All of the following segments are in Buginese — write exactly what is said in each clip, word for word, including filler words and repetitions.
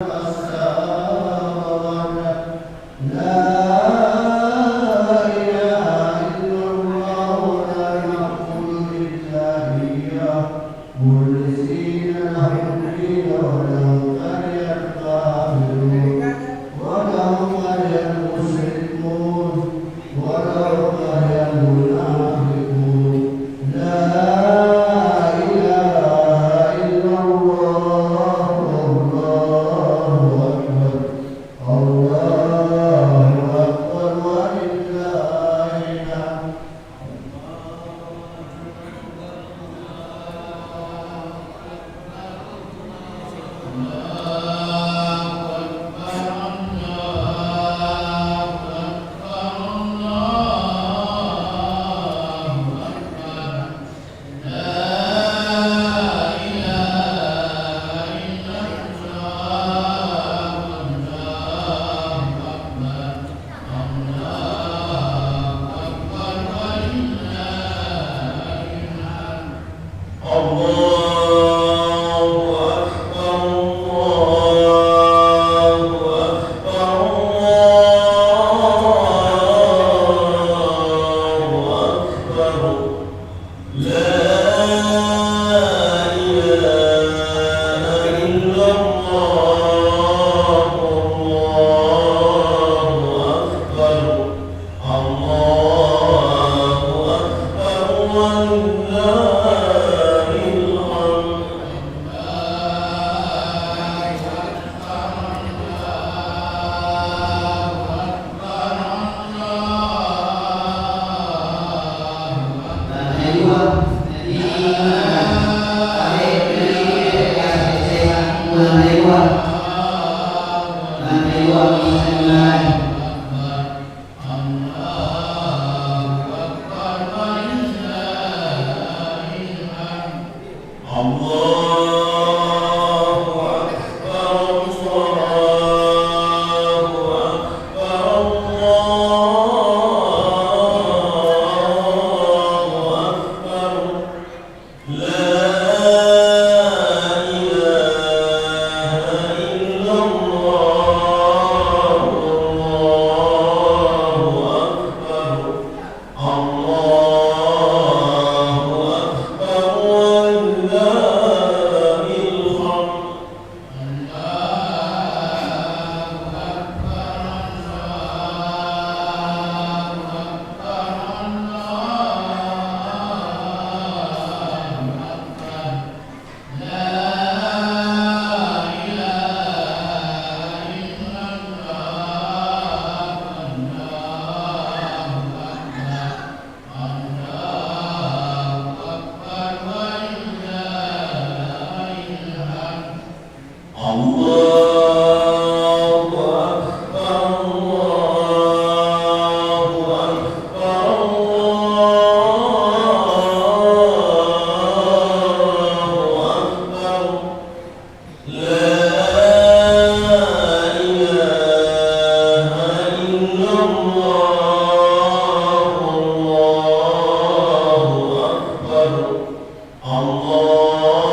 الساعة وغدا. لا إله إلا الله لا نعبد إلا إياه مخلصين له الدين ولو كره الكافرون. ولو كره المشركون. ولو كره المنافقون. لا إله إلا الله. الله أكبر. الله أكبر ولله الحمد. الله أكبر، الله أكبر، الله أكبر. لا إله إلا الله، الله أكبر. الله أكبر ولله الحمد. الله أكبر، الله أكبر، الله أكبر. لا إله إلا الله، الله أكبر. الله أكبر ولله الحمد. الله أكبر، الله أكبر، الله أكبر. لا إله إلا الله، الله أكبر. الله أكبر ولله الحمد. الله أكبر، الله أكبر، الله أكبر. لا إله إلا الله، الله أكبر. الله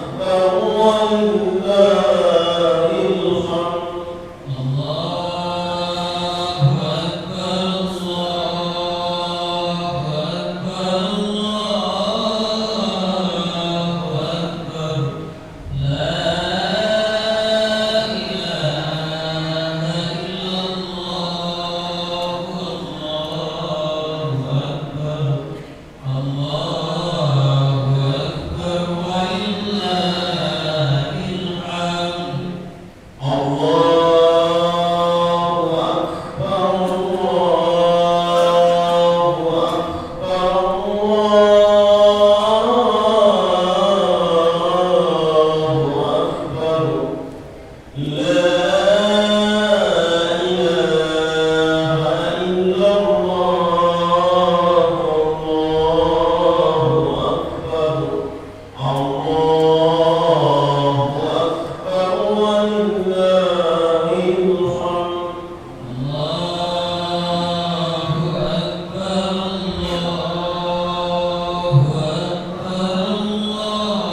أكبر ولله الحمد. الله أكبر، الله أكبر، الله أكبر. لا إله إلا الله، الله أكبر. الله أكبر ولله الحمد. الله أكبر، الله أكبر، الله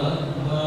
أكبر.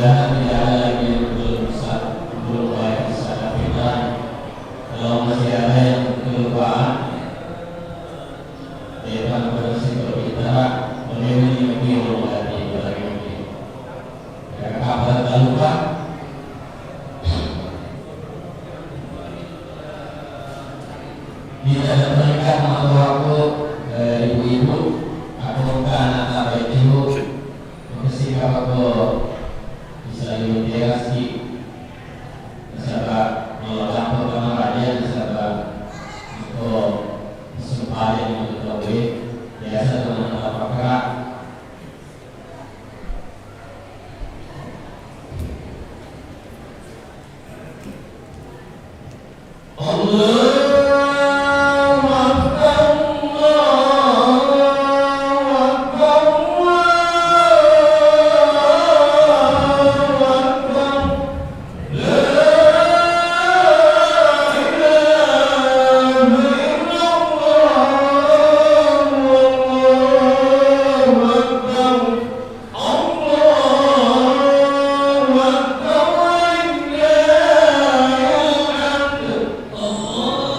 Tidak ada lagi yang belum sa-, belum baik disana kita. Kalau masih ada yang kelupaan, jangan bersikap kita, boleh menyukai orang lain lagi. Jangan kapal terlupa. Kita ada pernikahan atau aku, eh, ibu-ibu, atau engka anak apa itu, mesti kapal bisa lebih teras ki. Nasaba melo lampe pangaraja, nasaba engka sumpah yang engka tauwe, biasa tu anak apa kera. Allahu Akbar, Allahu Akbar, Allahu Akbar. La ilaha illallah, Allahu Akbar. Allahu Akbar, walillahil hamd. Allahu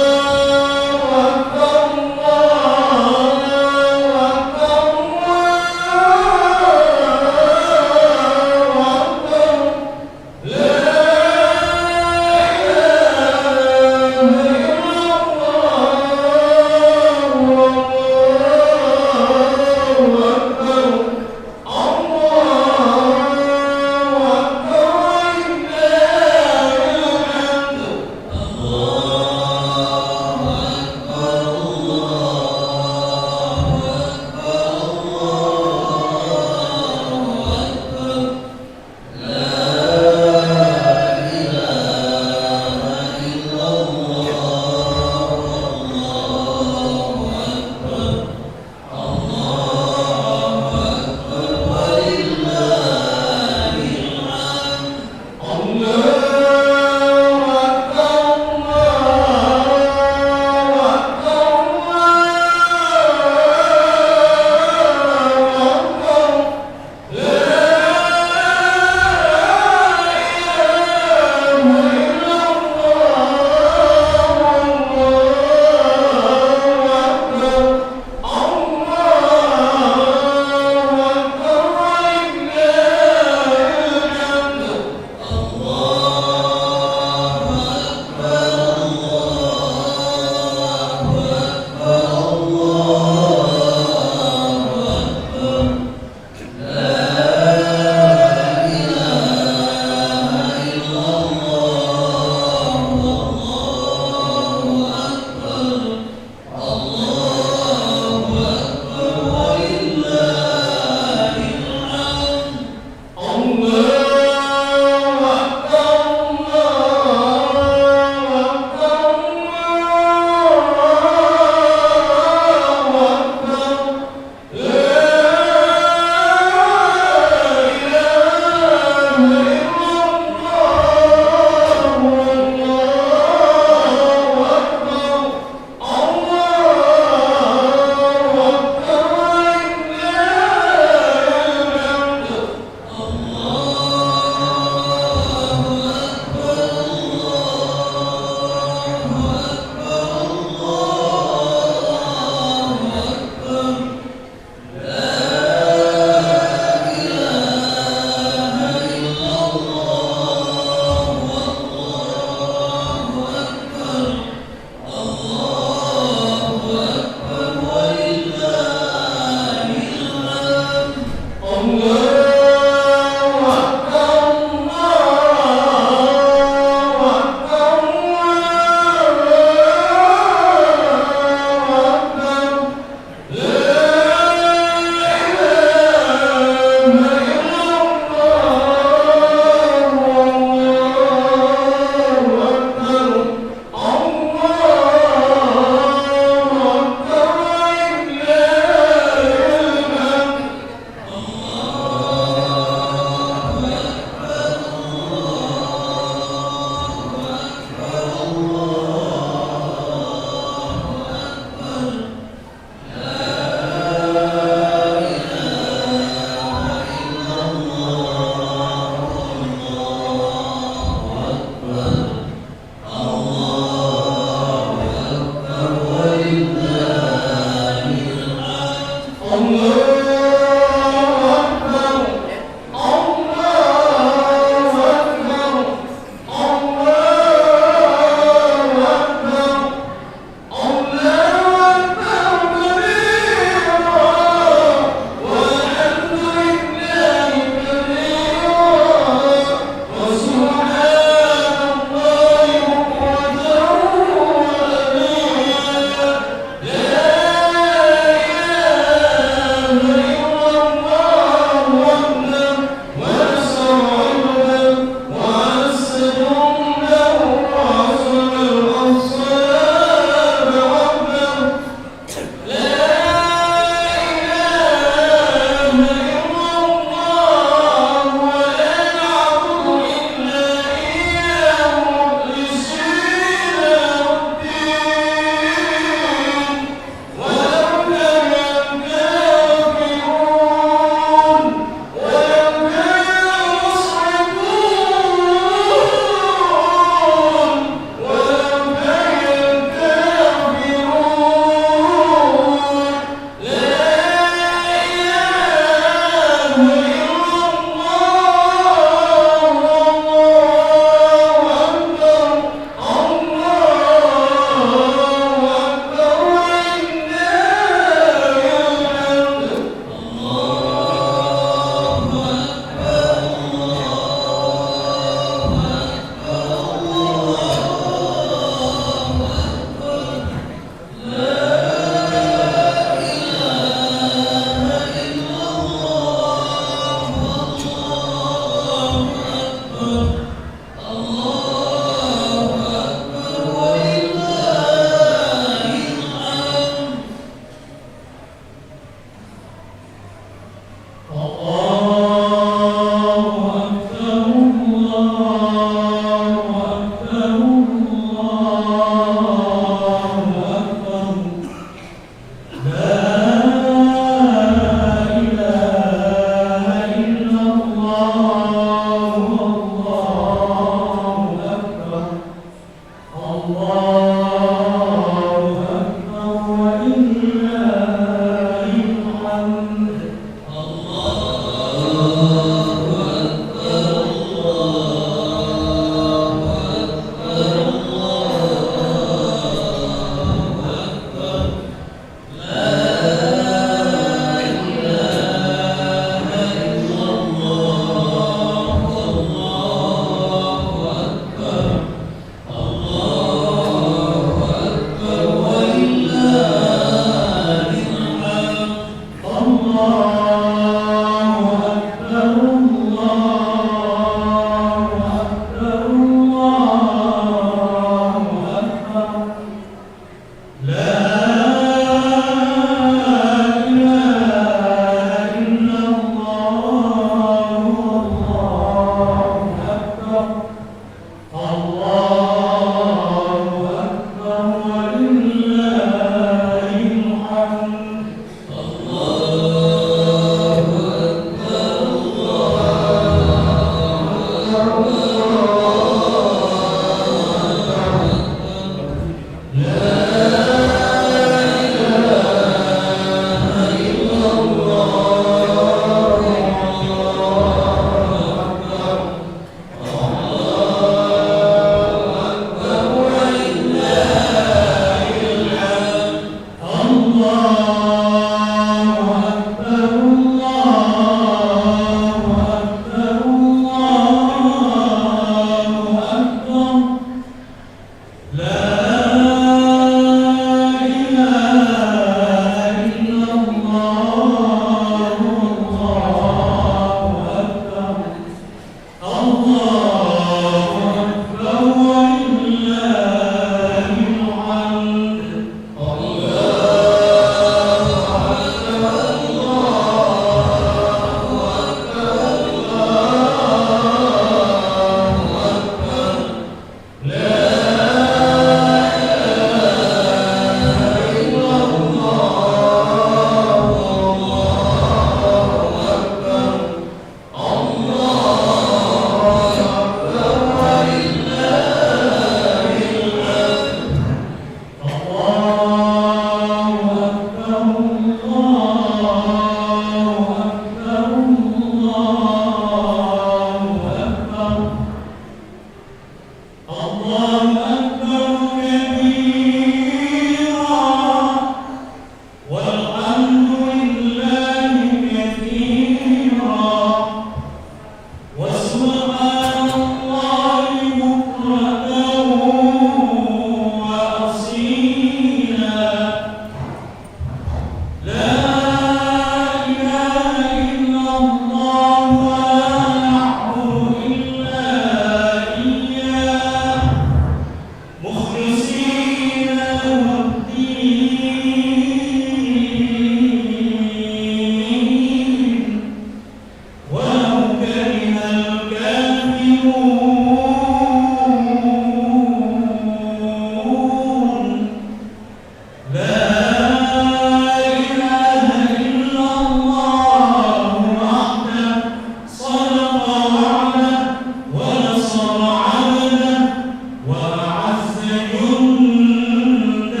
جنده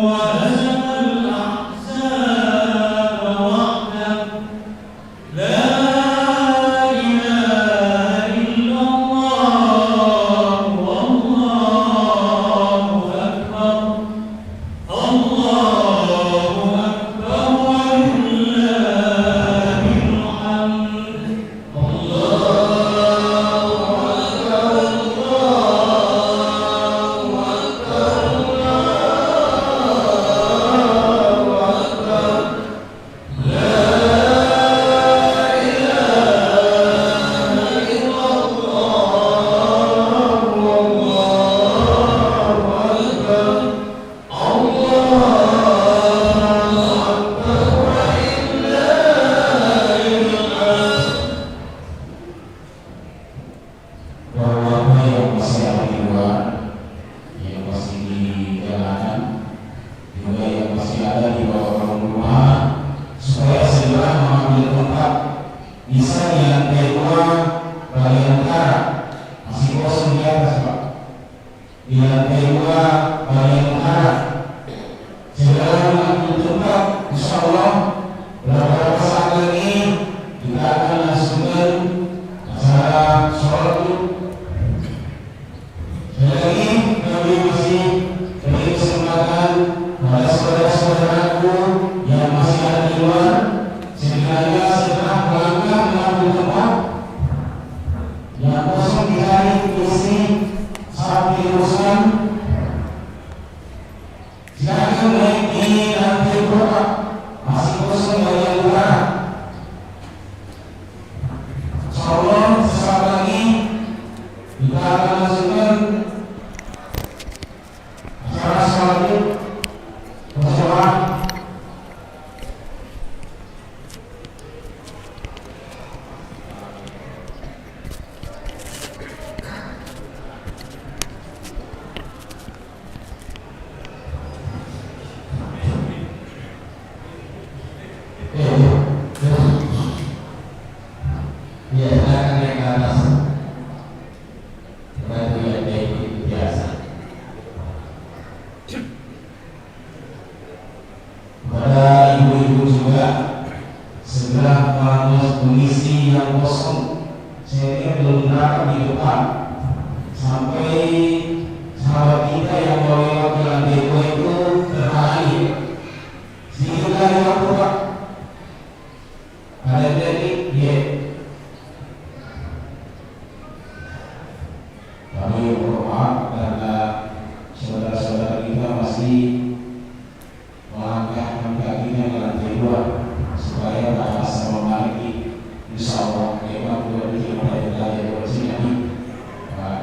وهزم الأحزاب وحده. لا إله إلا الله، والله أكبر. الله أكبر ولله الحمد. الله أكبر، الله أكبر، الله أكبر. لا إله إلا الله، والله أكبر. الله أكبر ولله الحمد. Bapak-bapak yang masih ada di luar, yang masih di jalanan, juga yang masih ada di bawah kolong rumah, supaya segera mengambil tempat, bisa di lantai dua bagian utara, masih kosong di atas, Pak. Di lantai dua bagian utara. Segera mengambil tempat, insya Allah, beberapa saat lagi kita akan langsungkan acara sholat Id. Sekali lagi, kami masih beri kesempatan pada saudara-saudaraku yang masih ada di luar, sekiranya segera melangkah mengambil tempat, yang kosong dicari isi sapi urusan. Silakan naik di lantai dua, Pak. Masih kosong bagian utara. Insya Allah, sesaat lagi kita akan langsungkan acara sholat Id berjamaah. Iya, silakan naik ke atas. Kita itu yang biasa. Kepada ibu-ibu juga, segera mengisi yang kosong. Saya lihat belum berapa di depan. Sampai sahabat kita yang mau lewat ke lantai dua itu terhalangi. Sedikit lagi waktu, Pak. Ada jadi, ya. Kami mohon maaf karena saudara-saudara kita masih melangkahkan kakinya ke lantai dua supaya tak sama lagi. Insya Allah, memang dua tiga menit lagi, dua sini, Pak,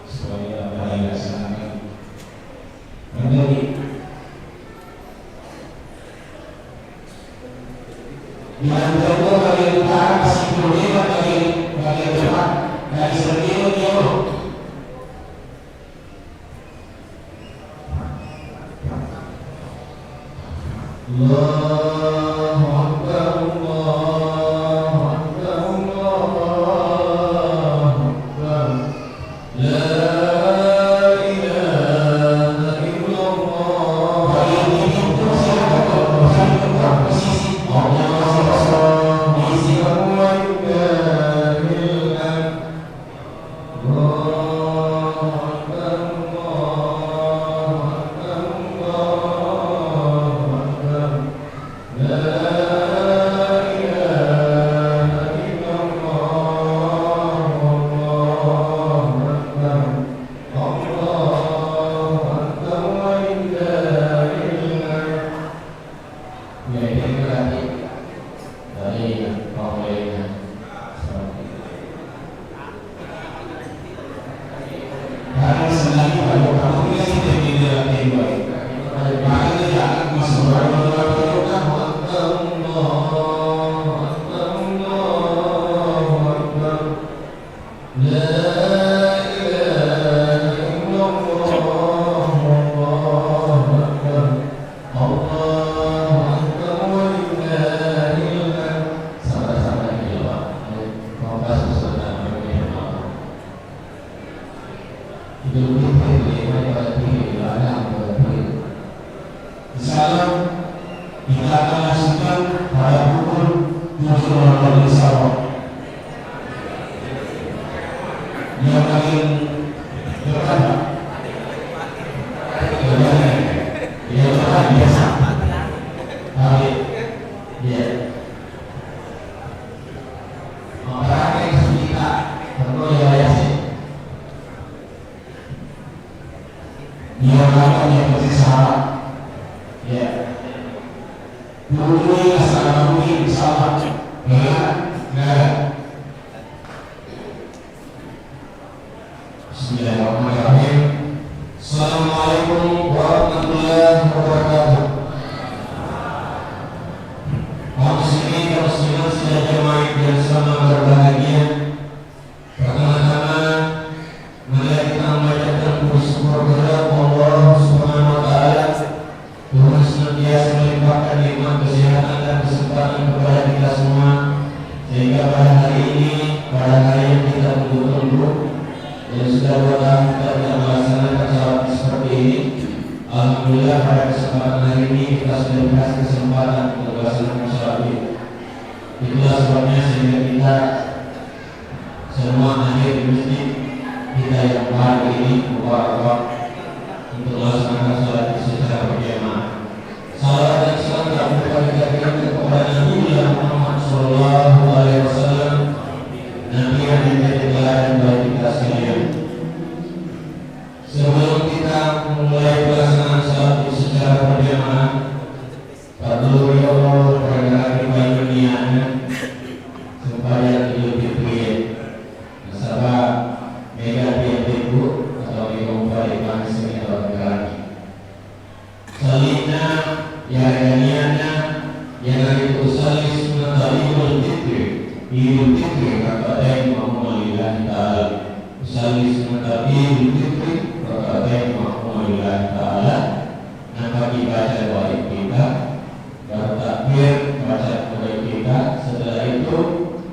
supaya dapat dilaksanakan. Menjadi di lantai dua bagian utara, masih belum lewat bagian, bagian depan dari Serdeo Jero. الله أكبر، الله أكبر، الله أكبر. لا إله إلا الله. الله أكبر، الله أكبر، الله أكبر. Iya, Bapak, yang penting salah. Ya. Dulu, assalamualaikum, salam. Ya. Ya. Bismillahirrahmanirrahim. Assalamualaikum warahmatullahi wabarakatuh. Kaum muslimin dan muslimat sidang jamaah yang sama berbahagia. Pertama-tama, marilah kita memanjatkan puji syukur kehadirat Allah Subhanahu wa Ta'ala. Tuhan senantiasa melimpahkan nikmat kesehatan dan kesempatan kepada kita semua, sehingga pada hari ini, pada hari yang kita tunggu-tunggu, yang sudah dua tahun kita tidak melaksanakan salat seperti ini, alhamdulillah, pada kesempatan hari ini kita sudah dikasih kesempatan untuk melaksanakan salat Id. Itulah sebabnya sehingga kita semua hadir di masjid kita yang baru ini, mubarak, untuk melaksanakan salat Id secara berjamaah. Salawat dan salam tak lupa kita kirimkan kepada Nabiullah Muhammad sallallahu alaihi wasallam, Nabi yang menjadi teladan bagi kita sekalian. Sebelum kita memulai pelaksanaan salat Id secara berjamaah, Parellu riolo parengngerang paimeng niatna sempajang Idul Fitri e. Nasaba mega tiap teppu atau mega umpari panessengngi tau engkalangi. Sallinna, yarega niatna, iyanaritu usalli sunnata Idul Fitri, Idul Fitri rakaatain makmuma lillahi ta'ala. Usalli sunnata Idul Fitri rakaatain makmuma lillahi ta'ala. Nampaki baca doa iftitah, baru takbir, baca doa iftitah. Setelah itu,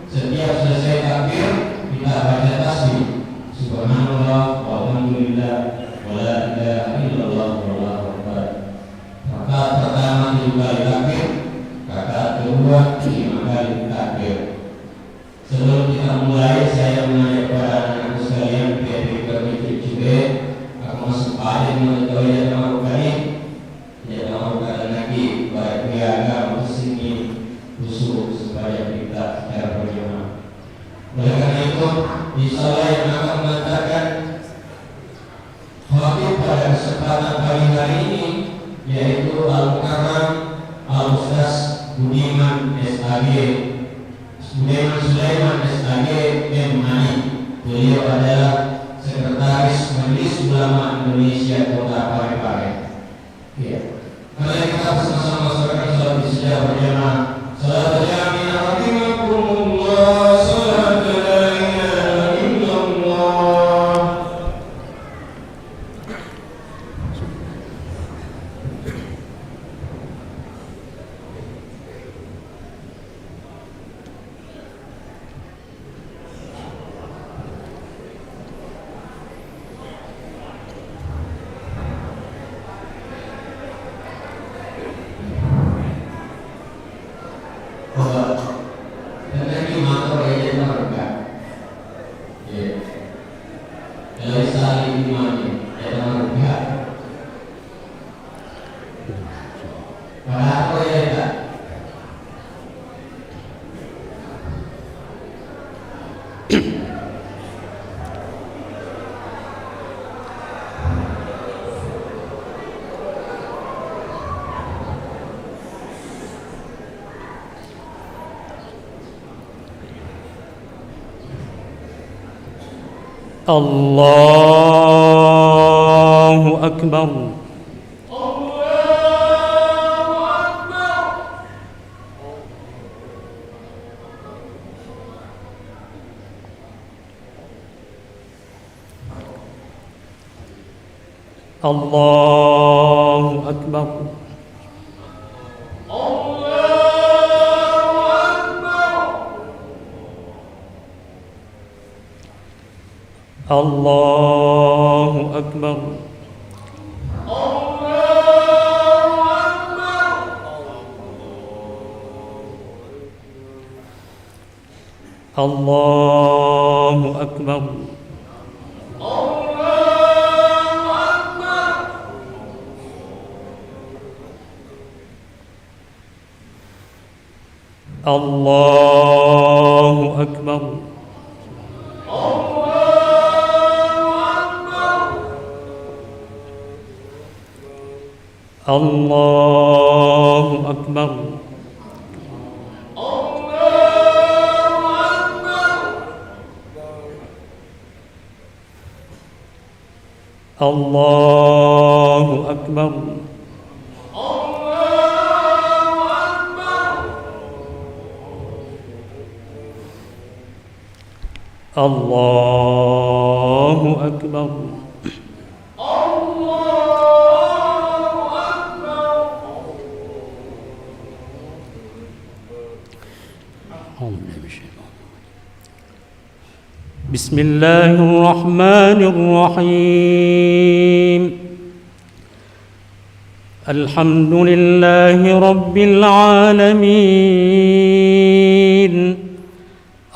setiap selesai takbir, kita baca tasbih. Subhanallah, walhamdulillah, wala ilaha illallah, wallahu akbar. Rakaat pertama tujuh kali takbir, rakaat kedua lima kali takbir. Sebelum kita mulai, saya mengajak kepada anak-anakku sekalian, pia-pia cucu-cucu e, aku masuk pajak menurut kau ya, Tamarukani. Ya, Tamarukani lagi, baik riaga, mesti sini khusus supaya kita secara berjamaah. Oleh karena itu, insya Allah yang akan mengantarkan Khatib pada kesempatan pagi hari ini yaitu Al-Mukarram Al-Ustaz Budiman S A G, Budiman Sulaiman S A G M Mani. Beliau adalah Sekretaris Majelis Ulama Indonesia Kota Parepare. Iya. Mari kita bersama-sama sampaikan salat Id secara berjamaah. Salat jami'ah rahimakumullah, salat la ilaha illallah. Coba, tenang di motor ya, jangan marga. Iya. Kalau saling dimana, jangan marga. Pada apa ya, Kak? Allahu Akbar. Allahu Akbar. Allahu Akbar. Allahu Akbar. Allahu Akbar. الله أكبر. الله أكبر. الله أكبر. بسم الله الرحمن الرحيم. الحمد لله رب العالمين.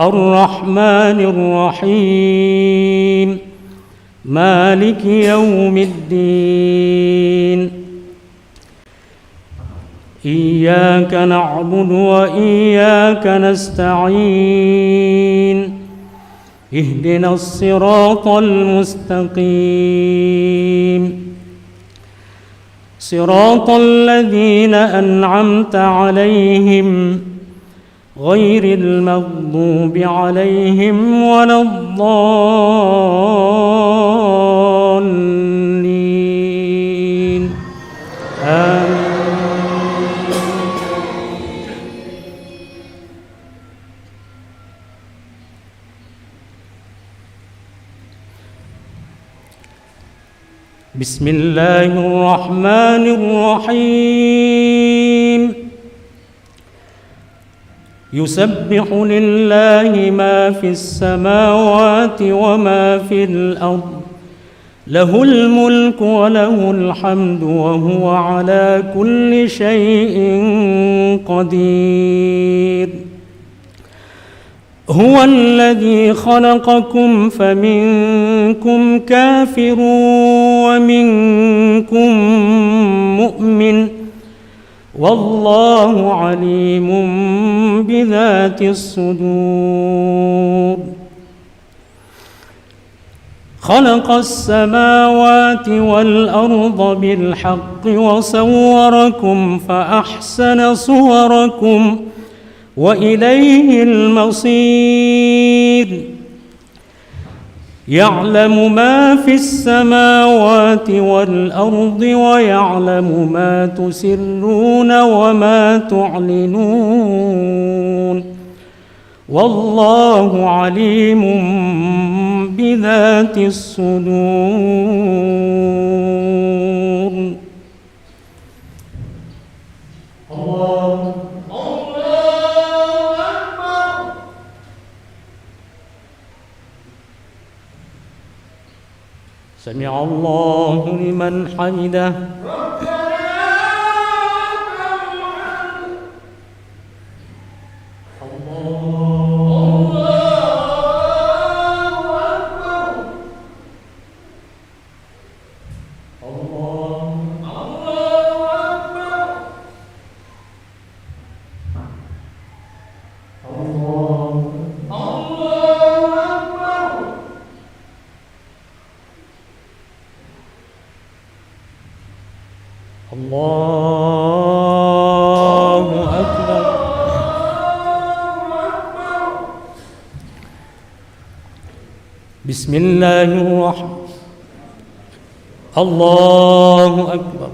الرحمن الرحيم. مالك يوم الدين. إياك نعبد وإياك نستعين. اهدنا الصراط المستقيم. صراط الذين أنعمت عليهم غير المغضوب عليهم ولا الضالين. آمين. بسم الله الرحمن الرحيم. يسبح لله ما في السماوات وما في الأرض، له الملك وله الحمد وهو على كل شيء قدير. هو الذي خلقكم فمنكم كافر ومنكم مؤمن، والله عليم بذات الصدور. خلق السماوات والأرض بالحق وصوركم فأحسن صوركم وإليه المصير. يعلم ما في السماوات والأرض ويعلم ما تسرون وما تعلنون. والله عليم بذات الصدور. الله، الله أكبر. سمع الله لمن حمده. الله، الله أكبر. الله، الله أكبر. الله، الله أكبر. الله أكبر. بسم الله الرحمن، الله أكبر.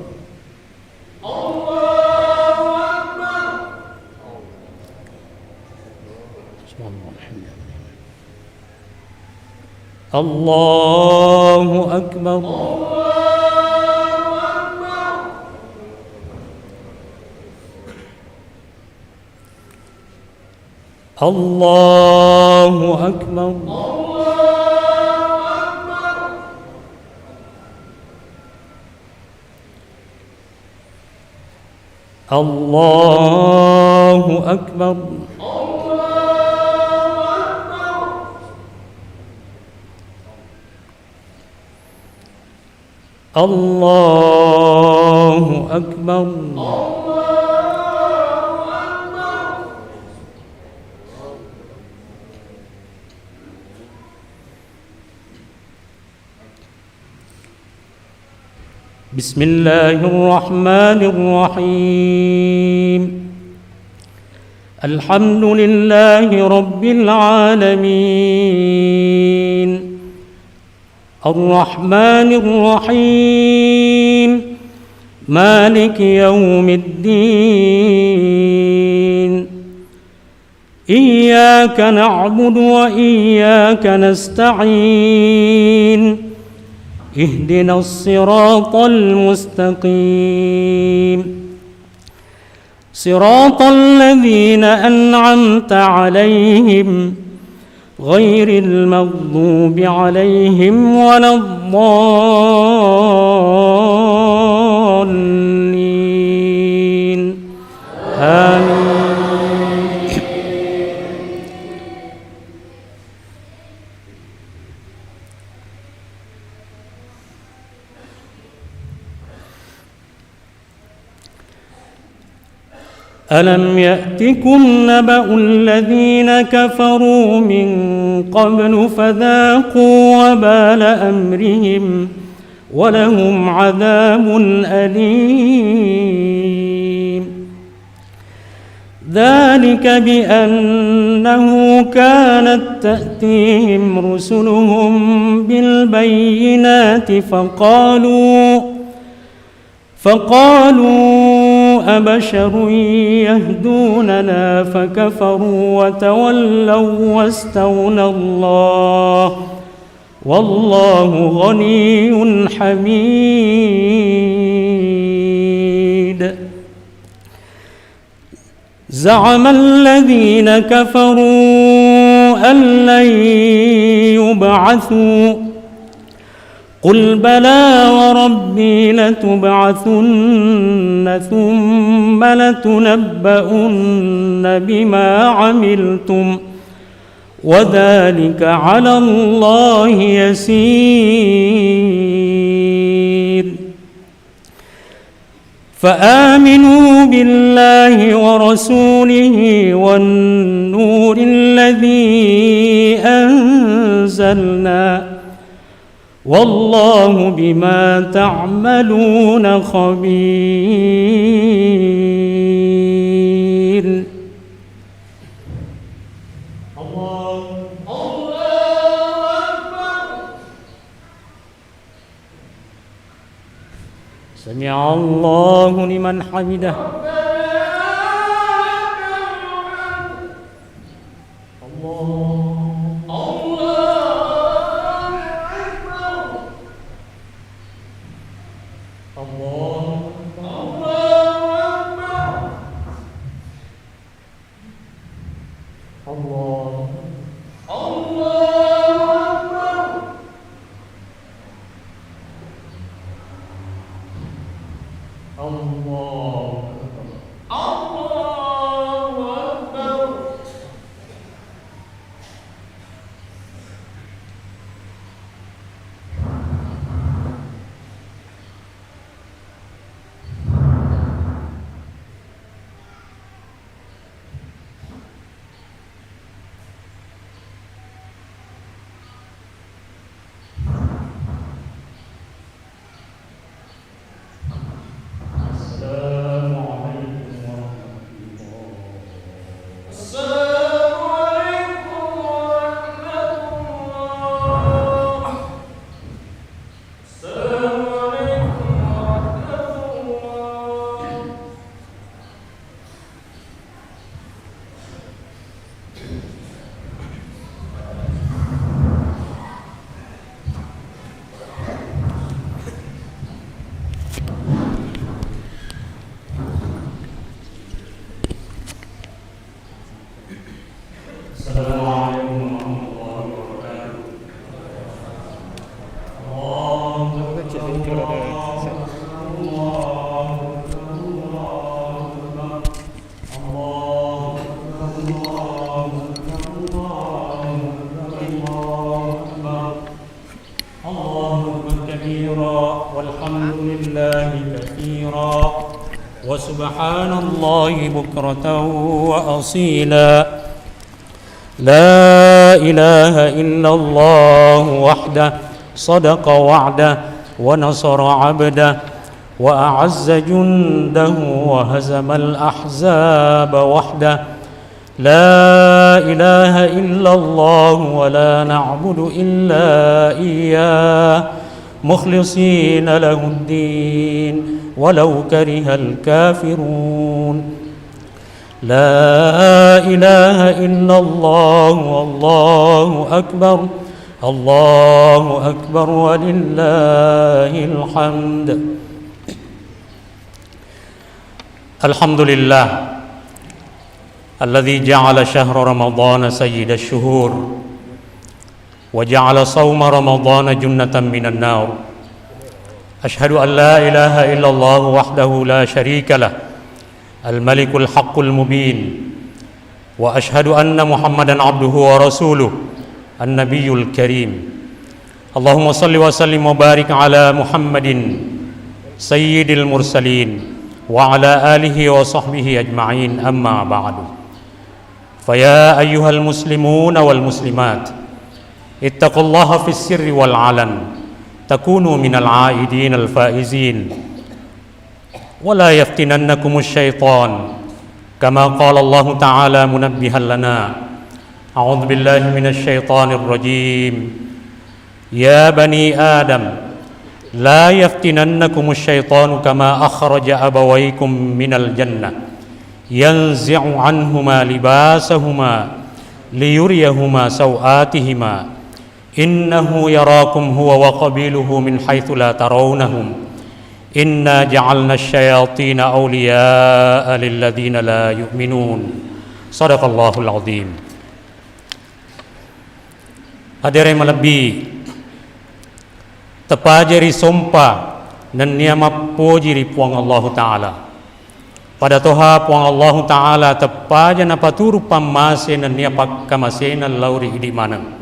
سبحان الله، الحمد لله. الله أكبر. الله أكبر. الله أكبر. الله أكبر. بسم الله الرحمن الرحيم. الحمد لله رب العالمين. الرحمن الرحيم. مالك يوم الدين. إياك نعبد وإياك نستعين. اهدنا الصراط المستقيم. صراط الذين أنعمت عليهم غير المغضوب عليهم ولا الضالين. آمين. ألم يأتكم نبأ الذين كفروا من قبل فذاقوا وبال أمرهم ولهم عذاب أليم. ذلك بأنه كانت تأتيهم رسلهم بالبينات فقالوا فقالوا أبشر يهدوننا فكفروا وتولوا واستغنى الله والله غني حميد. زعم الذين كفروا أن لن يبعثوا قل بلى وربي لتبعثن ثم لتنبؤن بما عملتم وذلك على الله يسير. فآمنوا بالله ورسوله والنور الذي أنزلنا والله بما تعملون خبير. الله، الله أكبر. سمع الله لمن حمده. الله، الله أكبر. الله، الله أكبر. الله، الله أكبر. الله أكبر. الله أكبر. السلام عليكم ورحمة الله. السلام عليكم ورحمة الله. السلام عليكم ورحمة الله. السلام عليكم ورحمة الله وبركاته. الله أكبر، الله أكبر، الله أكبر، الله أكبر. الله أكبر، الله أكبر، الله أكبر، الله أكبر. الله أكبر كبيرا، والحمد لله كثيرا، وسبحان الله بكرة وأصيلا. لا إله إلا الله وحده، صدق وعده، ونصر عبده، وأعز جنده وهزم الأحزاب وحده. لا إله إلا الله ولا نعبد إلا إياه مخلصين له الدين ولو كره الكافرون. لا إله إلا الله والله أكبر. الله أكبر ولله الحمد. الحمد لله الذي جعل شهر رمضان سيد الشهور وجعل صوم رمضان جنة من النار. أشهد أن لا إله إلا الله وحده لا شريك له، الملك الحق المبين، وأشهد أن محمدا عبده ورسوله، النبي الكريم. اللهم صل وسلم وبارك على محمد سيد المرسلين وعلى آله وصحبه أجمعين، أما بعد. فيا أيها المسلمون والمسلمات، اتقوا الله في السر والعلن تكونوا من العائدين الفائزين، ولا يفتننكم الشيطان، كما قال الله تعالى منبها لنا. أعوذ بالله من الشيطان الرجيم. يا بني آدم لا يفتننكم الشيطان كما أخرج أبويكم من الجنة ينزع عنهما لباسهما ليريهما سوآتهما إنه يراكم هو وقبيله من حيث لا ترونهم إنا جعلنا الشياطين أولياء للذين لا يؤمنون. صدق الله العظيم. Hadere malebbi, tepaja ri sompa nennia mappoji ri Puang Allahu Ta'ala. Pada toha Puang Allahu Ta'ala teppaja napaturu pammase nennia pakkamasena lao ri idi maneng.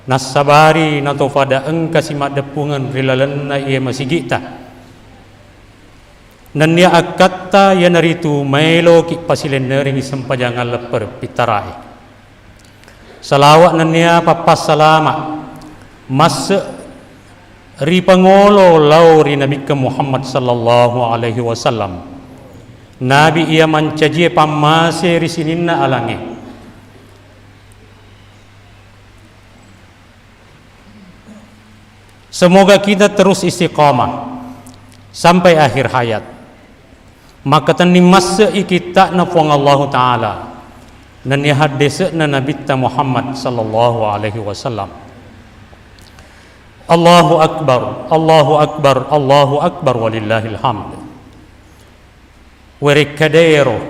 Nassabari natofada engkasi maddeppungeng ri lalenna iye masigi'ta. Nennia akkatta iyanaritu maeloki pasilennerengi sempajang alleppere pittarae. Salawa nennia pappassalama masse ri pangolo lao ri Nabikkeng Muhammad sallallahu alaihi wasallam. Nabi iya mancajie pammase ri sininna alangnge. Semoga kita terus istiqamah sampai akhir hayat. Makkatenning masse'i kitta'na Puang Allahu Ta'ala nennia haddese'na Nabitta Muhammad sallallahu alaihi wasallam. Allahu Akbar, Allahu Akbar, Allahu Akbar, walillahil hamd. Werekkadeero,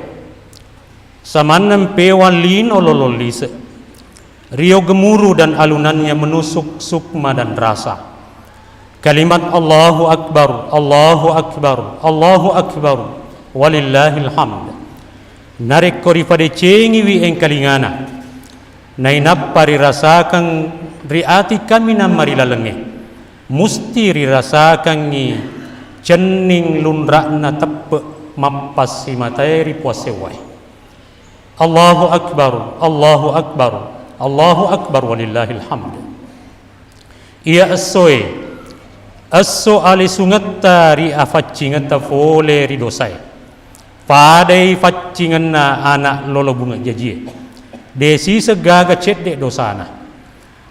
samanna mpewang lino lolong lise, rio gemuruh dan alunannya menusuk sukma dan rasa. Kalimat Allahu Akbar, Allahu Akbar, Allahu Akbar, walillahil hamd. Narekko ripadecengiwi engkalingana, nainappa rirasakang ri ati kaminang marilalengnge, musti rirasakangngi cenning lunra'na teppe' mappassimatae ri Puang Sewwae. Allahu Akbar, Allahu Akbar, Allahu Akbar, walillahil hamd. Iya essoe, esso alisungetta ri afaccingetta fole ri dosae. Padai faccingenna ana' lolo bunge' jajie. De' siseng gaga cedde' dosana.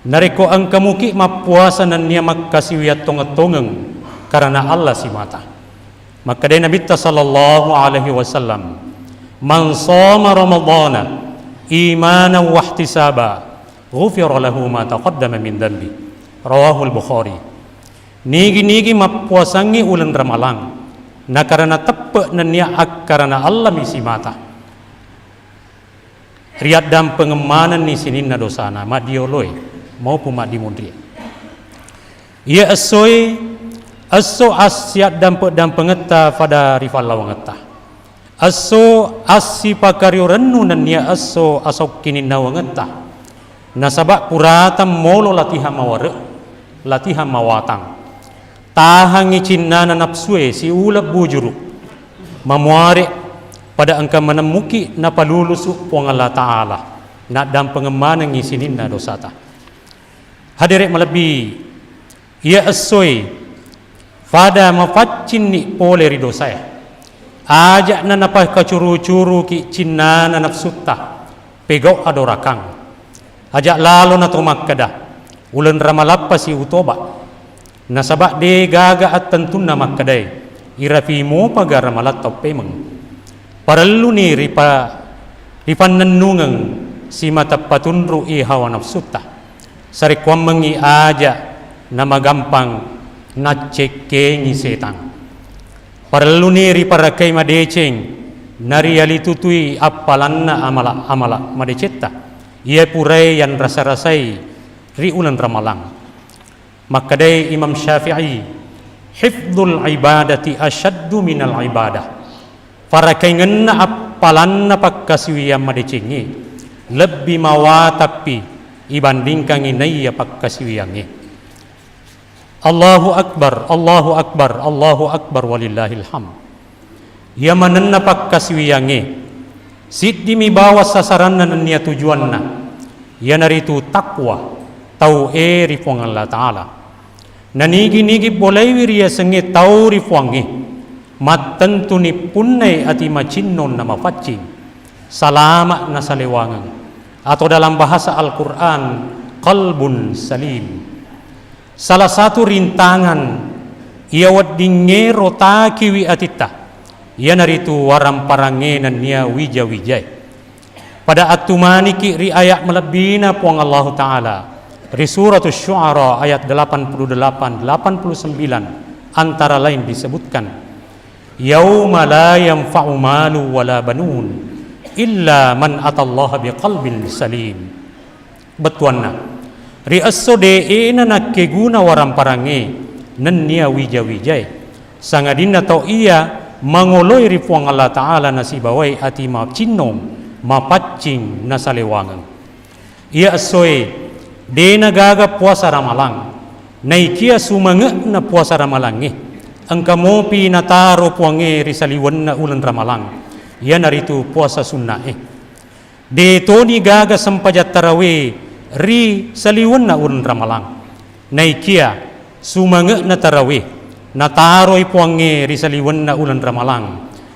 Narekko engka muki mappuasa nennia makkasiwiang tongeng-tongeng karena Allah simata. Makkedai Nabitta sallallahu alaihi wasallam, "Man shoma Ramadhana imanan wahtisaba, ghufira lahu ma taqaddama min dzanbi." Rawahul Bukhari. Nigi-nigi mappuasangngi uleng Ramalang, nakarana teppe' nennia akkarana Allah mi simata. Riaddampengeng manenni sininna dosana, maddioloe maupun maddimunrie. Iya essoe, esso assiaddampe-dampengetta fada ri fallawangetta. Esso assipakario rennu nennia esso asaukkininnawangentta. Nasaba' purata molo latihan maware', latihan mawatang. Tahangngi cinnana napsue siuleng bujuru'. Mamuare' pada engka maneng muki napalulusu' Puang Allah Ta'ala, naddampengeng manengngi sininna dosata. Hadere' malebbi, iya essoe, Pada mapaccinni pole ri dosae. Aja'na napakacuru-curuki cinnana nafsutta, pegau adorakang. Aja' lalona to makkeda, uleng ramalappasi utoba. Nasaba de' gaga attentunna makkedae, irapi mopaga ramalatta uppemeng. Parelluni ripa-, ripannennungeng simata patunru'i hawa nafsutta. Sarekkuammengngi aja' namagampang naccekkengi setang. Parelluni riparakai madeceng, narialitutui appalanna amala-amala madecetta, iya purae yanrasa-rasai ri uleng ramalang. Makkedai Imam Syafi'i, "Hifdzul ibadati asyaddu minal ibadah." Parakaingenna appalanna pakkasiwiyang madecengnge lebbi mawatappi ibandingkangngi naiya pakkasiwiyangnge. Allahu Akbar, Allahu Akbar, Allahu Akbar, walillahil hamd. Iya manenna pakkasiwiyangnge, siddimi bawang sasaranna nennia tujuanna, iyanaritu takwa, tau e ri Puang Allah Ta'ala. Nanigi-nigi bolaiwi riyasengnge tau ri Puangnge, mattentuni punnai ati macinnong namapaccing, salama' nasalewangeng, atau dalam bahasa Al-Quran, qalbun salim. Salah satu rintangan iya weddingnge rotakiwi atitta, iyanaritu waramparangnge nennia wija-wijae. Pada attumaniki ri ayat malebbina Puang Allahu Ta'ala ri Suratus Syu'ara ayat delapan puluh delapan, delapan puluh sembilan, antara lain disebutkan, "Yauma la yanfa'u malu wala banun illa man atallaha biqalbin salim." Bettuanna, ri esso de'ena nakkeguna waramparangnge nennia wija-wijae, sangadinna tau iya mangoloi ri Puang Allah Ta'ala nasibawai ati macinnong, mapaccing, nasalewangeng. Iya essoe, de'na gaga puasa ramalang, naikia sumange'na puasa ramalangnge, engka mopi nataro Puangnge ri saliwenna uleng ramalang, iyanaritu puasa sunna'e. De' toni gaga sempajang tarawe ri saliwenna uleng ramalang. Naikia sumange'na tarawe nataroi Puangnge ri saliwenna uleng ramalang,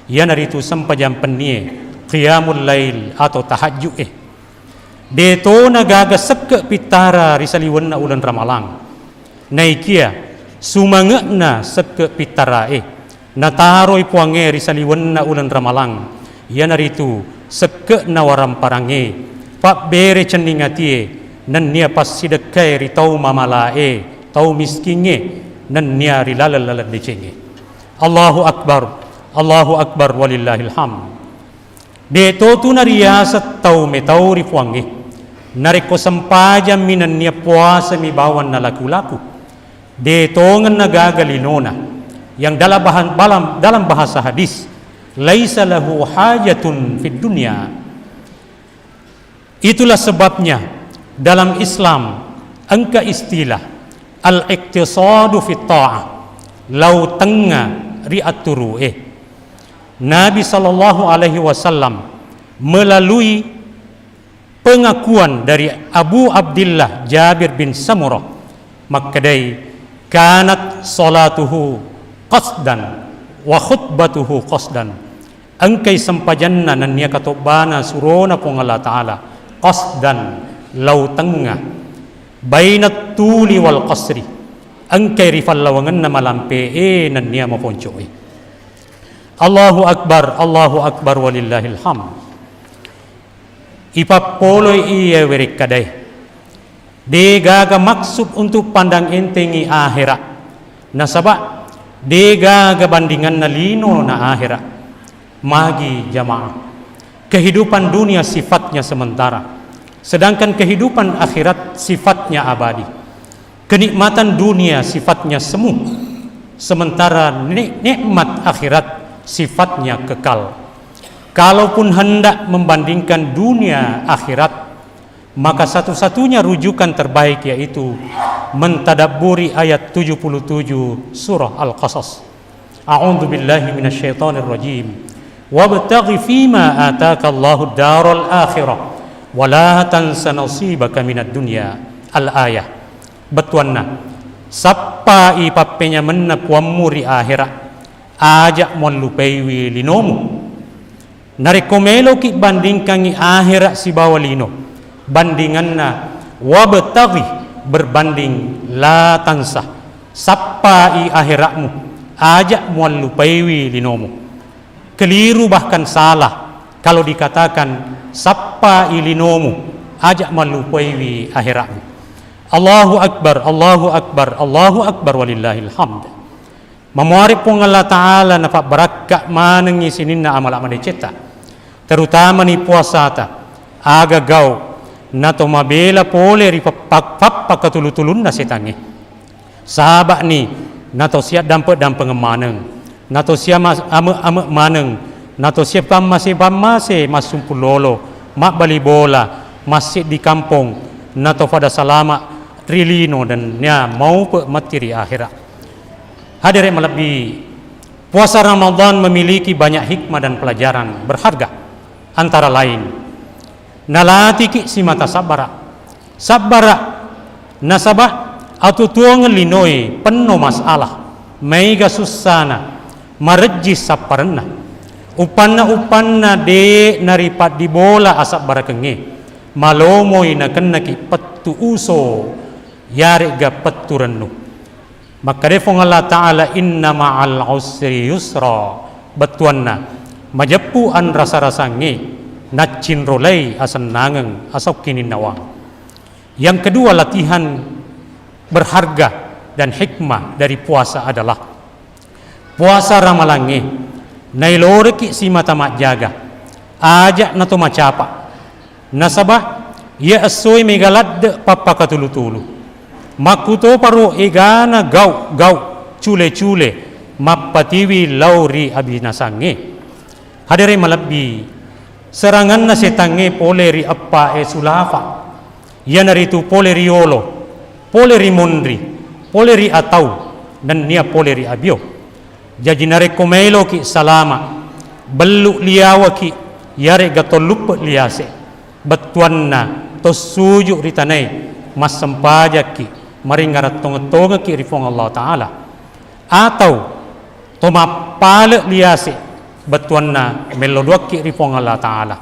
iyanaritu sempajang pennie, qiyamul lail atau tahajju'e. De' tona gaga sekke' pittara ri saliwenna uleng ramalang. Naikia sumange'na sekke' pittarae nataroi Puangnge ri saliwenna uleng ramalang, iyanaritu sekke'na waramparangnge, pabbere cenning atie, nennia passidekkae ri tau mamalae, tau miskingnge, nennia ri laleng-laleng decengnge. Allahu Akbar, Allahu Akbar, walillahil hamd. De' totu nariaseng tau metau ri Puangnge, narekko sempajammi nennia puasami bawang nalaku-laku. De' tongenna gaga linona, yang dalam bahan-, balam-, dalam bahasa hadis, "Laisa lahu hajatun fid dunya." Itulah sebabnya dalam Islam engka istilah al-iqtisadu fit ta'ah, lau tengnga ri atturu'e. Nabi sallallahu alaihi wasallam melalui pengakuan dari Abu Abdillah Jabir bin Samurah, makkedai, "Kanat salatuhu qasdan wa khutbatuhu qasdan." Engkai sempajanna nennia katobbana surona Puang Allah Ta'ala, qasdan, lau tengnga, bainat tuli wal qasri, engkai ri fallawangenna malampe'e nennia maponco'e. Allahu Akbar, Allahu Akbar, walillahil hamd. Ipappoloi iya werekkadae. De' gaga maksud untuk pandang entengi ahera. Nasaba de' gaga bandinganna lino na ahera. Magi jamaah. Kehidupan dunia sifatnya sementara. Sedangkan kehidupan akhirat sifatnya abadi. Kenikmatan dunia sifatnya semu, sementara ni-, nikmat akhirat sifatnya kekal. Kalaupun hendak membandingkan dunia akhirat, maka satu-satunya rujukan terbaik yaitu mentadabburi ayat tujuh puluh tujuh surah Al-Qasas. A'udzu billahi minasyaitonir rajim. "Wabtaghi fima ataka Allahu daral akhirah, wa la tansa nasibaka minad dunya." Al-ayah. Bettuanna, Sappai pappenyamenna Puammu ri ahera, aja muallupaiwi linomu. Narekko meloki bandingkangngi ahera sibawa lino, bandinganna wabtaghi berbanding la tansa. Sappai aherakmu, aja muallupaiwi linomu. Keliru bahkan salah kalau dikatakan sappai linomu, aja muallupaiwi aherakmu. Allahu Akbar, Allahu Akbar, Allahu Akbar, walillahil hamd. Mamuare Puang Allah Ta'ala napabbarakka manengngi sininna amala madecetta, terutamani puasata, aga gau, nato mabela pole ri pappa-, pappakatulu-tulunna setangnge. Saba'ni nato sia dampe-dampengeng maneng, nato sia mas-, ame-ame maneng, nato sia pammase-pammase massumpung lolo, mabbali bola, massiddi kampong, nato fada salama ri lino nennia maupe matti ri ahera. Hadere malebbi, puasa Ramadan memiliki banyak hikmah dan pelajaran berharga, antara lain, nalatiki simata sabbara. Sabbara, nasaba atutuongeng linoe penno masalah, maega sussana, marejji sapparenna. Upanna-upanna de naripaddibola asabbarakengnge, malomoi nakennaki pettu uso, yaregga pettu rennu. Makkeda Puang Allah Ta'ala, "Inna ma'al usri yusra." Bettuanna, majeppu anrasa-rasangnge, naccinrolai asennangeng, asaukkininna wang. Yang kedua, latihan berharga dan hikmah dari puasa adalah puasa ramalangnge nailoreki simata majjaga, aja nato macapa. Nasaba, iya essoe mega ladde pappakatulu-tulu. Makkutoparo egana gau-gau, cule-cule, mappatiwi lao ri abinasangnge. Hadere malebbi, seranganna setangnge pole ri eppae sulafa, iyanaritu pole ri yolo, pole ri monri, pole ri atau, nennia pole ri abio. Jaji, narekko maeloki salama, bellu liawaki, yarega tolluppe liase, bettuanna tossuju ri tanai, massempajakki, maringngarang tongeng-tongekki ri Puang Allah Ta'ala, atau tomappale liase, bettuanna mello duakki ri Puang Allah Ta'ala.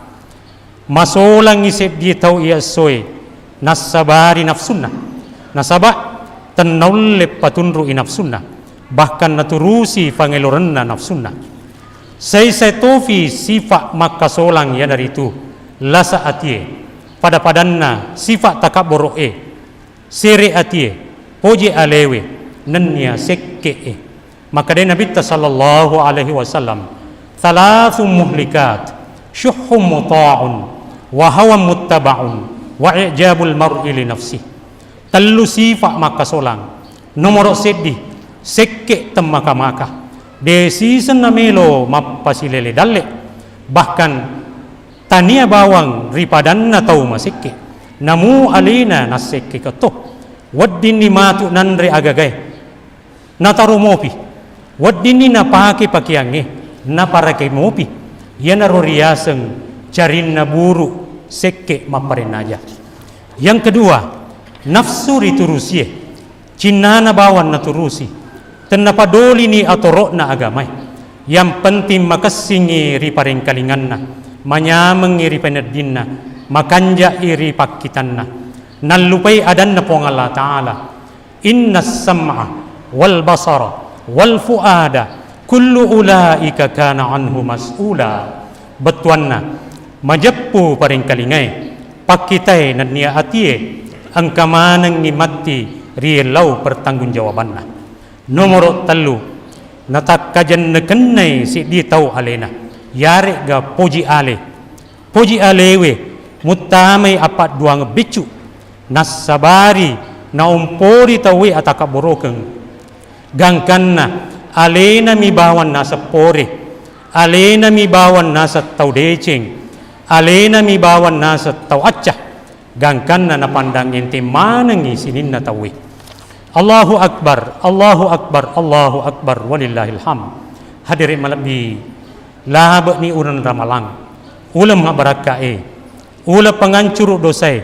Masolangngi seddie tau iya essoe, nassabari nafsunna. Nasaba, tennaulle patunrui nafsunna, bahkan naturusi fangelorenna nafsunna. Saisai tofi sifa makkasolang, iyanaritu lasa atie, pada-padanna sifa takabboro'e, sere atie, poje alewe, nennia sekke'e. Makkedai Nabitta sallallahu alaihi wasallam, "Thalathun muhlikat, syuhhun muta'un, wa hawan muttaba'un, wa i'jabul mar'i li nafsih." Tellu sifa makkasolang. Nomoro seddi, sekke temmaka-maka. De sisenna melo mappasilele dalle. Bahkan tania bawang ri padanna tau masekke, namu alena nassekke keto. Weddinni matu nanre agagae, nataro mopi. Weddinni napake pakeangnge, naparake mopi. Iyanaro riaseng carinna buru sekke mapparennaja. Yang kedua, nafsu riturusie. Cinnana bawang naturusi, tennapadolini atoro'na agamae. Yang penting makessingngi ri parengkalinganna, manyamengngi ri paneddinna, makanja'i ri pakkitanna. Nallupai adanna Puang Allah Ta'ala, "Innas sam'a wal basara wal fuada kullu ulaika kana anhu mas'ula." Bettuanna, majeppu parengkalingae, pakkitae nennia atie, engka manengngi matti riellau pertanggungjawabanna. Nomoro tellu, natakkajennekennai siddi tau alena, yaregga poji ale. Poji alewe muttamai appadduangeng beccu, nassabari naompori tauwe atakabborokeng. Gangkanna alenami bawang naseng pore, alenami bawang naseng tau deceng, alenami bawang naseng tau accah, gangkanna napandang enteng manengngi sininna tauwe. Allahu Akbar, Allahu Akbar, Allahu Akbar, walillahil hamd. Hadere malebbi, labe'ni uleng ramalang, uleng mabbarakkae, uleng pangancuru dosae,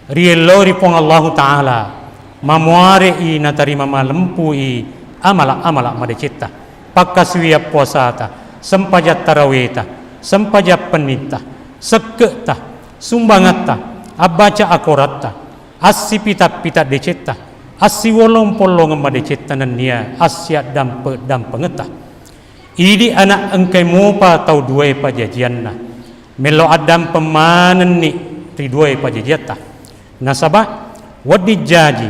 riellau ri Puang Allahu Ta'ala, Mamuare'i natarima malempui amala-amala madecetta, pakkasuwiyang puasata, sempajang taraweta, sempajang pennitta, sekke'ta, sumbangatta, abbaca akoratta, assipita-pita decetta, assiwolong-pollongeng madecetta nennia assiaddampe-dampengetta. Idi ana' engkai mopa tau duae pajajianna, mello addampeng manenni ri duae pajajiatta. Nasaba wedding jaji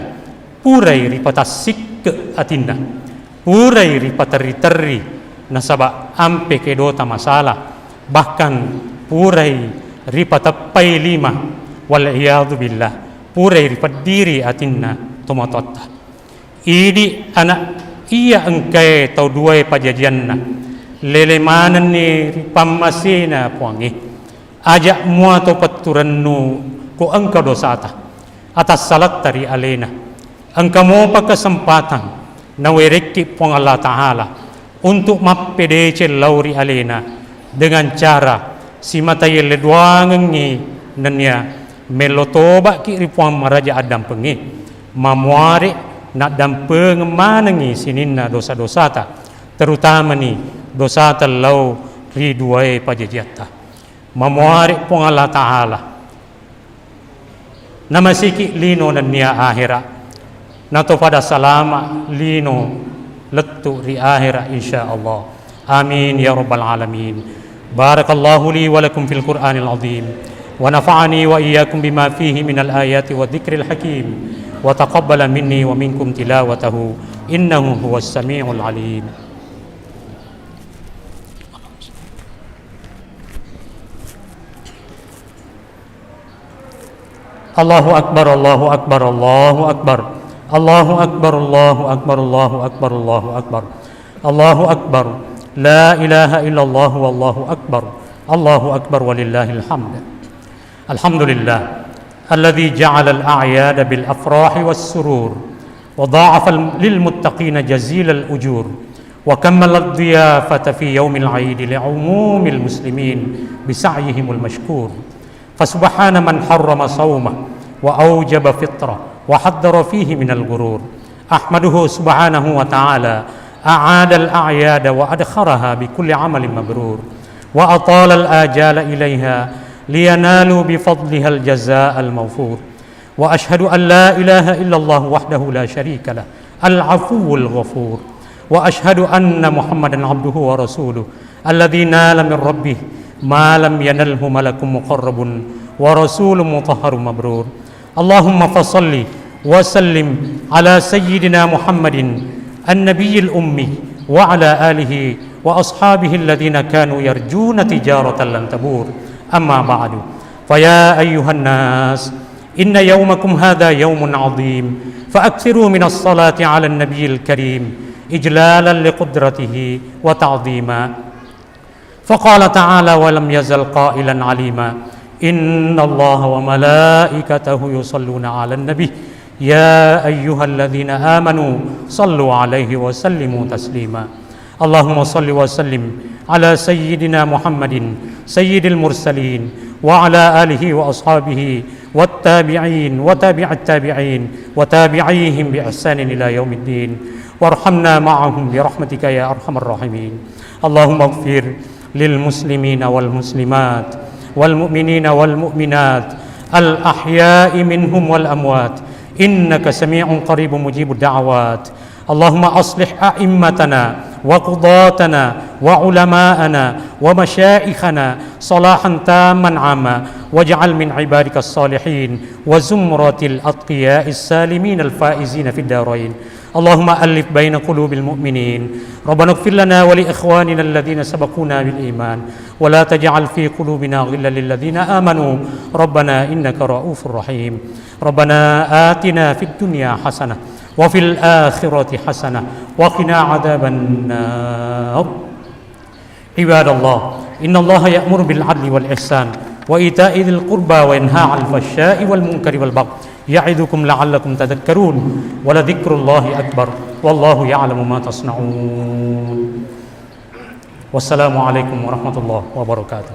purai ripatassikke atinna, purai ripaterri-terri, nasaba ampe kedota masala, bahkan purai ripateppai lima, wal iyadzu billah, purai ripeddiri atinna tomatoatta. Idi ana' iya engkae tau duae pajajianna, lele manenni ri pammasena Puangnge. Aja' mua to petturennu ko engka dosata, atassalatta ri alena. Engka mopa kesempatan nawerekki Puang Allah Ta'ala untuk mappedeceng lao ri alena dengan cara simata yelle duangengngi nennia mello toba'ki ri Puang maraja addampengnge, mamuare naddampengeng manengngi sininna dosa-dosata, terutamani dosata lao ri duae pajajiatta. Mamuare Puang Allah Ta'ala namasiki lino nennia ahera, nato pada salama lino lettu ri ahera, insya Allah. Amin ya rabbal alamin. Barakallahu li wa lakum fil Qur'anil azim, wa nafa'ani wa iyyakum bima fihi minal ayati wa dzikril hakim, wa taqabbala minni wa minkum tilawatahu, innahu huwas samiul alim. Allahu akbar, Allahu akbar, Allahu akbar. Allahu akbar, Allahu akbar, Allahu akbar, Allahu akbar. Allahu akbar. La ilaha illallah wallahu akbar. Allahu akbar walillahil hamd. Alhamdulillah. Alladzi ja'alal a'yada bil afrahi was surur. Wa dha'afa lil muttaqina jazilal ujur. Wa kammalad dhiyafata fi yaumil aidi li umumil muslimin bi sa'yihimul mashkur. فسبحان من حرم صومه وأوجب فطره وحذر فيه من الغرور. أحمده سبحانه وتعالى أعاد الأعياد وأدخرها بكل عمل مبرور، وأطال الآجال إليها لينالوا بفضلها الجزاء الموفور. وأشهد أن لا إله إلا الله وحده لا شريك له العفو الغفور، وأشهد أن محمدا عبده ورسوله الذي نال من ربه ما لم ينله ملك مقرب ورسول مطهر مبرور. اللهم فصل وسلم على سيدنا محمد النبي الأمي وعلى آله وأصحابه الذين كانوا يرجون تجارة لن تبور. أما بعد، فيا أيها الناس، إن يومكم هذا يوم عظيم، فأكثروا من الصلاة على النبي الكريم إجلالا لقدرته وتعظيما. فقال تعالى: ولم يزل قائلا عليما: إن الله وملائكته يصلون على النبي، يا أيها الذين آمنوا صلوا عليه وسلموا تسليما. اللهم صل وسلم على سيدنا محمد سيد المرسلين وعلى آله وأصحابه والتابعين وتابع التابعين وتابعيهم بإحسان إلى يوم الدين، وارحمنا معهم برحمتك يا أرحم الراحمين. اللهم اغفر للمسلمين والمسلمات والمؤمنين والمؤمنات الأحياء منهم والأموات، إنك سميع قريب مجيب الدعوات. اللهم أصلح أئمتنا وقضاتنا وعلماءنا ومشائخنا صلاحا تاما عاما، واجعل من عبادك الصالحين وزمرة الأتقياء السالمين الفائزين في الدارين. اللهم ألف بين قلوب المؤمنين. ربنا اغفر لنا ولإخواننا الذين سبقونا بالإيمان ولا تجعل في قلوبنا غلا للذين آمنوا ربنا إنك رؤوف رحيم. ربنا آتنا في الدنيا حسنة وفي الآخرة حسنة وقنا عذاب النار. عباد الله، إن الله يأمر بالعدل والإحسان وإيتاء ذي القربى وينهى عن الفحشاء والمنكر والبغي يعظكم لعلكم تذكرون، ولذكر الله أكبر، والله يعلم ما تصنعون. والسلام عليكم ورحمة الله وبركاته.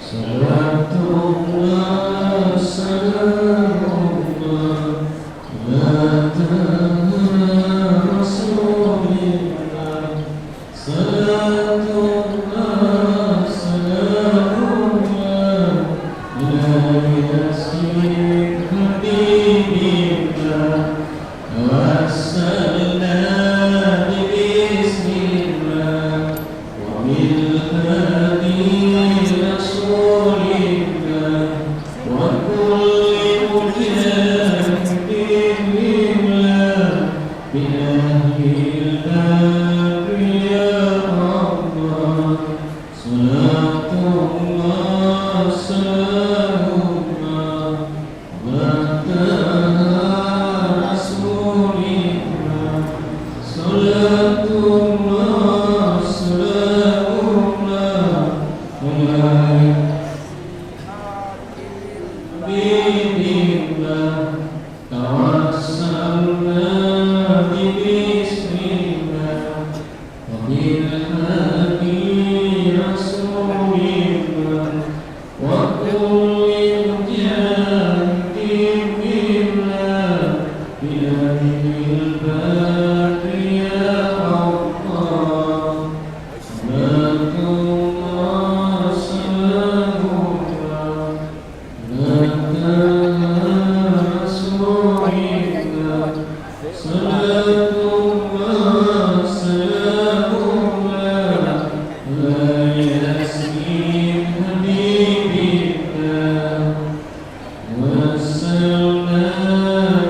Salatullah, salamullah, ala taha rasulillah. Salatullah, salamullah, ala yasin habibillah. Tawassalna bi bismillah. وبالهادي رسول الله وكل مجاهد في الله بأهل البدر يا الله. صلاة الله سلام الله على طه رسول الله. صلاة الله سلام الله على حبيب الله. توسلنا ببسم الله وبالهادي رسول الله وكل مجاهد في الله بأهل البدر يا الله. صلاة الله سلام الله على طه رسول الله. صلاة الله سلام الله على ياسين حبيب الله. وصلنا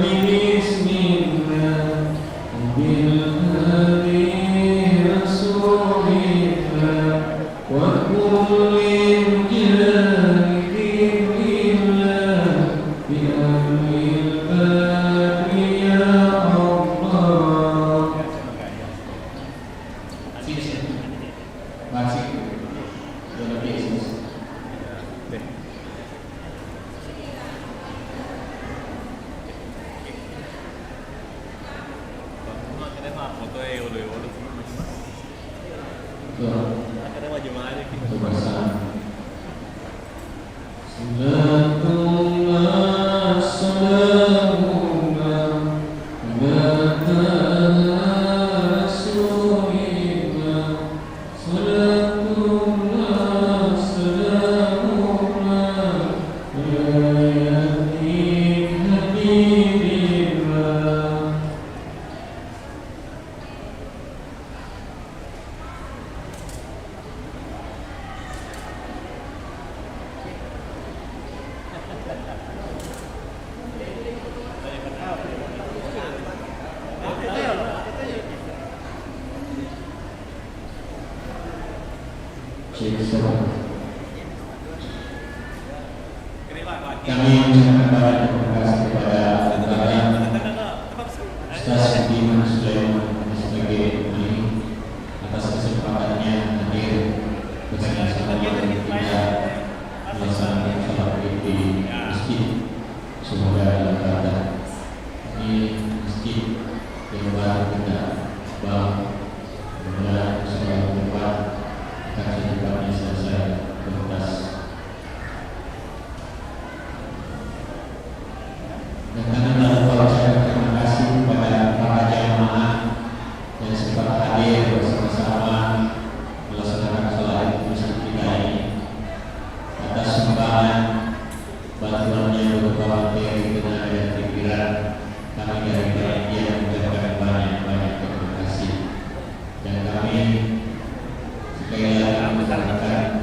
ببسم الله وبالهادي رسول الله وكل مجاهد في الله بأهل البدر يا الله. Masih. Salatullah, salamullah, ala taha rasulillah. Salatullah, salamullah, ala yasin habibillah. Cek, satu. Kami mengucapkan banyak terima kasih kepada Bapak Ustaz Budiman Sulaiman S P G M I atas kesempatannya hadir bersama-sama dengan kita melaksanakan sholat Id di masjid. Semoga Allah Ta'ala ini masjid yang baru kita bangun, semoga insya Allah cepat akan secepatnya selesai tuntas. Dan kami tak lupa ucapkan terima kasih kepada para jamaah yang sempat hadir bersama-sama melaksanakan sholat Id di masjid kita ini atas sumbangan bantuannya berupa materi, tenaga, dan pikiran. Kami dari panitia mengucapkan banyak-banyak terima kasih. Dan kami sekali lagi mengucapkan